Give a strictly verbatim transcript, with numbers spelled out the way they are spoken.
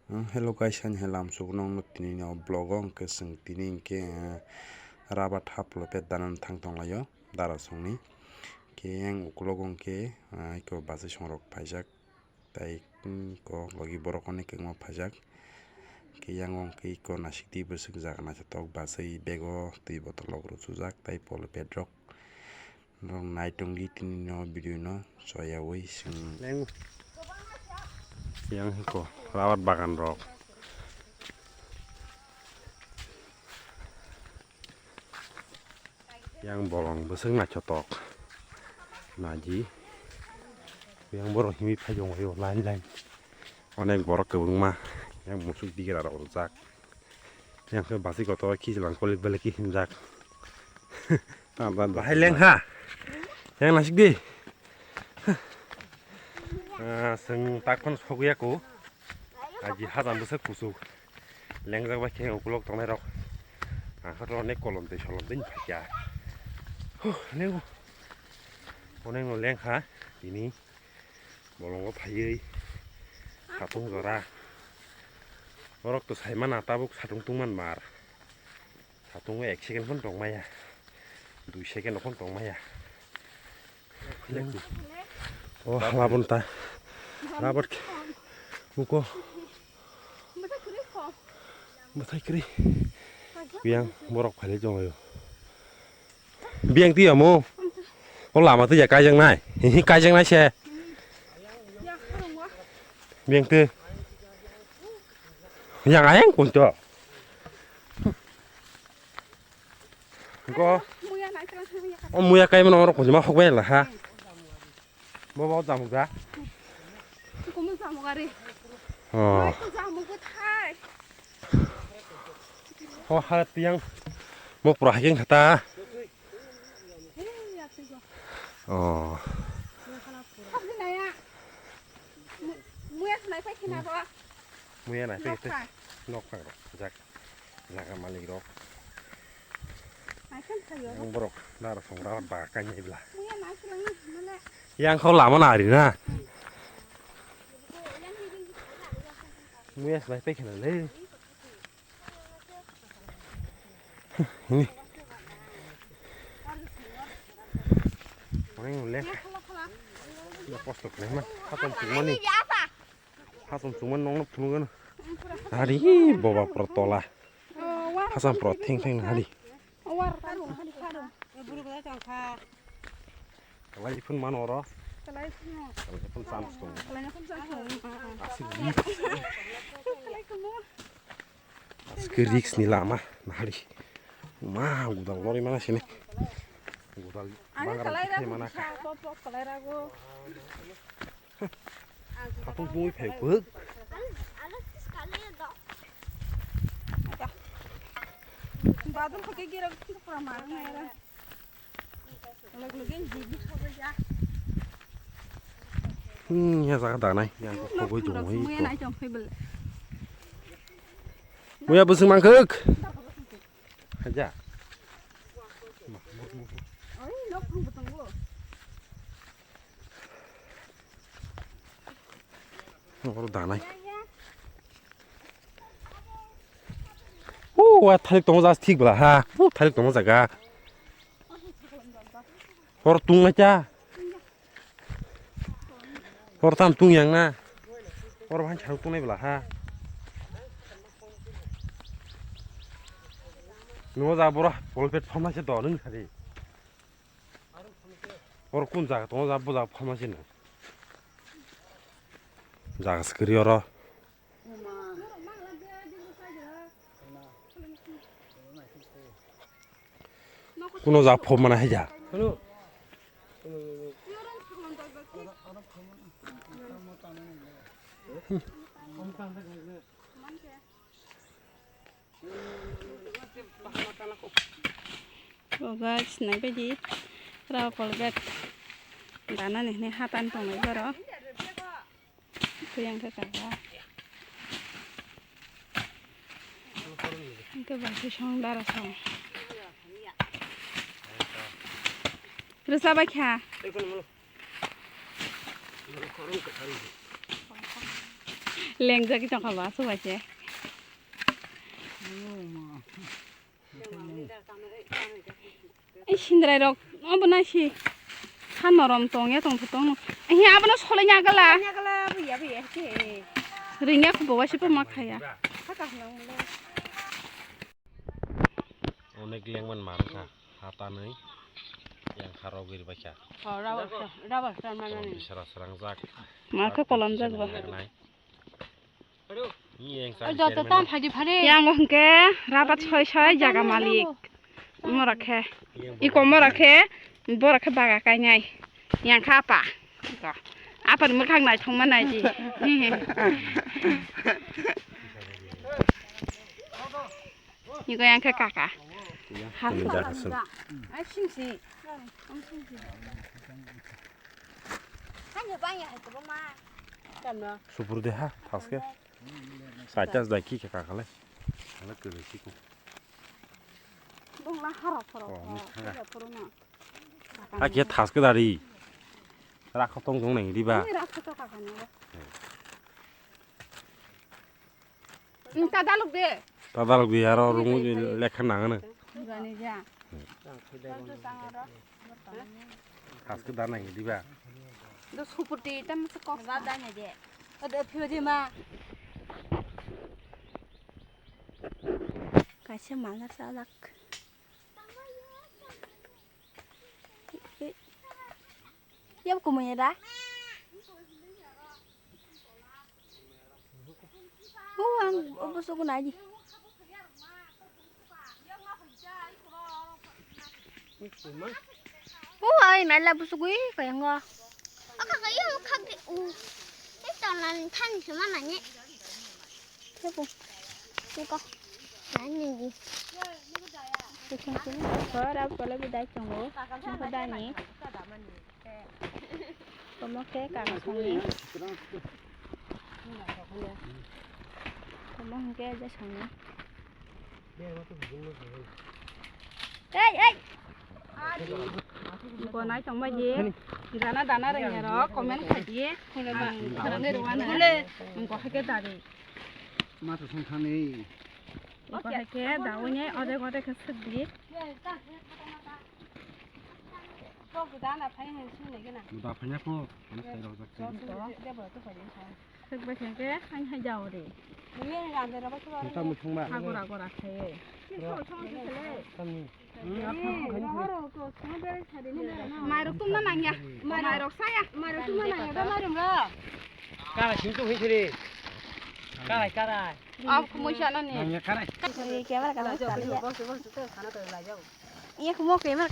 Hmm, hello guys, ani hai lamsok nokno tini ni o vlog o hwnkhe chwng tini hwnkhe, eh, rabat hap lopet dana thang tonglaio darasongni. Khe yang ukulogo hwnkhe, ah, iko bachai songrok phaijak, tai, hmm, iko logi borok hwnwi kwbangma phaijak. Khe yang o hwnkhe iko naisik twi bwswk jaga naithotok bachai bego twi botol rok rw chujak tai polo pet rok. Norok nai tongdi tini no video no soyawi chwng. Leng. Yang hiko rabat bagan rok. Yang bolong bwswk naithotok. Naji. Yang borok himwi phai tongo line line. Onek borok kwbangma. Yang musuk digira rok rijak. Yang khe basi kotor khichlang kolik belek hinjak. Bahai lengha. Yang nasik di. Ah, chwng tak phano sogwi ya ko. Aji hajam bwswk kuchuk. Lengjak bai khe ukulok tongnai rok. Ang khe to onek kolom twi solom twi phaiya. Huh, lengo. Onek no lengha tini. Bolongo phaiwi satung jora. Borok to saimana tabuk satung tungman mar. Satungo ek second phano tongmaya. Dui second phano tongmaya. O hala bonta. Rabat khe. Uko. Bwthai kwrwi. Biyang borok phailai tongo. Biyang twi amo. O lama twi ya kaijaknai. Hihi kaijaknai se. Biyang twi. Yang ayang kunto. Go. O muya kai mano oro kunjuma hokbai la ha. Bo bo jamuk da. Kumu jamuk ari. Oh. Kumu jamuk bo thai. O ha tiyang. Mo pura hiking khata. Oh. Muya nai pai khina ro. Muya nai pai khina. Nok phang ro. Jak. Jaga malik rok. Yang borok dara songra ba kanya ibla. Yang kho lama na ari na. Muya slai pe khela le. Ini. Oning le. Ya posto kle man. Hatam chumani. Hatam chumani nong phunugana. Hari boba protola. Hasan pro thing thing hari. War. Kalai phun man oro. Kalai phun. Kalai phun chance tong. Kalai phun chance tong. Asik ni. Kalai phun. Asik risk ni lama nahari. Ma gudal lori mana sini. Gudal. Ani bangar kalai ragu mana. Pop pop kalai ragu. Hatung tungwi phai kwk. Badum khe gira pura mar na era. Log log en jibi. Hmm, ya jaga danai. Ya khogoi jong hoi. Muya nai jong phai bel. Muya bwswng mangkhwk. Haja. Oi, nok phang bwtang bo. Oro danai. O, wa thalik tongo jas thik bwla ha. O, thalik tongo jaga. Oro tung nai cha. Oro tam tung yang na. Oro bhang chang tung nai bwla ha. Nungo ja boro polpet phama se do nung sari. Oro kun jaga tongo, ja bo jaga pharmacy no. Jaga se kwrwi oro. Kuno jaga phob mana hai ja. O guys, naibaidi rao polbet danani hwnwi hatan tongnai borok. Kuyang khe kaha. Hwnkhe bai khe song dara song. Rwsa bai kha. Tei kono mano. Mano khorang kwthang. Lengjagwi tongkha ba, aswk bai se. Ei, sindrai rok, obo nai si. Ha norom tong ya, tong tong. Hi, abono solai nya gala. Nya gala, buya, buya, se. Ring ya, kubo wa si poma khaya. Ha ka nang mule. Onek lengman mankha, hatanwi yang kharok giri baikha. Oh, rubber star, rubber star manani. Bisara srangjak. Ma khe kolom jak ba. Yang hwnkhe rabat soi soi jaga malik. Mora khe. Iko mora khe, bora khe baga kainai. Yang kha apa. Iko. Apa ni mwkhang naithok ma naidi. Iko yang khe kaka. Hasu. Ai singsi. Supur de ha, thaske. Saitas dai ki kaka kale. Ala kele ki ko. Bongla hara phoro. Oh, ni kha. Hara phoro na. Hakhe thaske dari. Rakho tong tong nai riba. Ni rakho to kaka ni. Hmm, ta daluk de. Ta daluk de, aro rung lekha nang ano. Jani ja. Thaske da nai diba. Do suputi tam se kok ba da ne de. Ode phio de ma. Kaisa manar salak. Yam kumanya da. Oh, ang obo suku naji. Oh, ai nai la busugui kayango. Aka kayo khak de u. Ito nan than suma nanye. Seko. Seko. Nanye ji. Seko sini. Kora pala budai chongo. Seko dani. Komo khe kaka songni. Komo hwnkhe je songni. Ei, ei. Bo nai tongbai di. Jana dana rengya rok comment khai di. Ang tharani rwani. Bo hai khe dari. Ma to song thani. Bo hai khe dawi ni odek odek khe suk di. Muda phanya ko, ano sai rok jak. Sek bai sek ke, hai hai jao de. Muta muthung ba. Agora agora khai. Mairok tum na nangya. Mairok saya. Mairok tum na nangya. Mairok ro. Kara sim tu hoi sere. Kara kara. Ab khumoi sana ni. Nangya kara. Camera kala. Iya khumoi camera.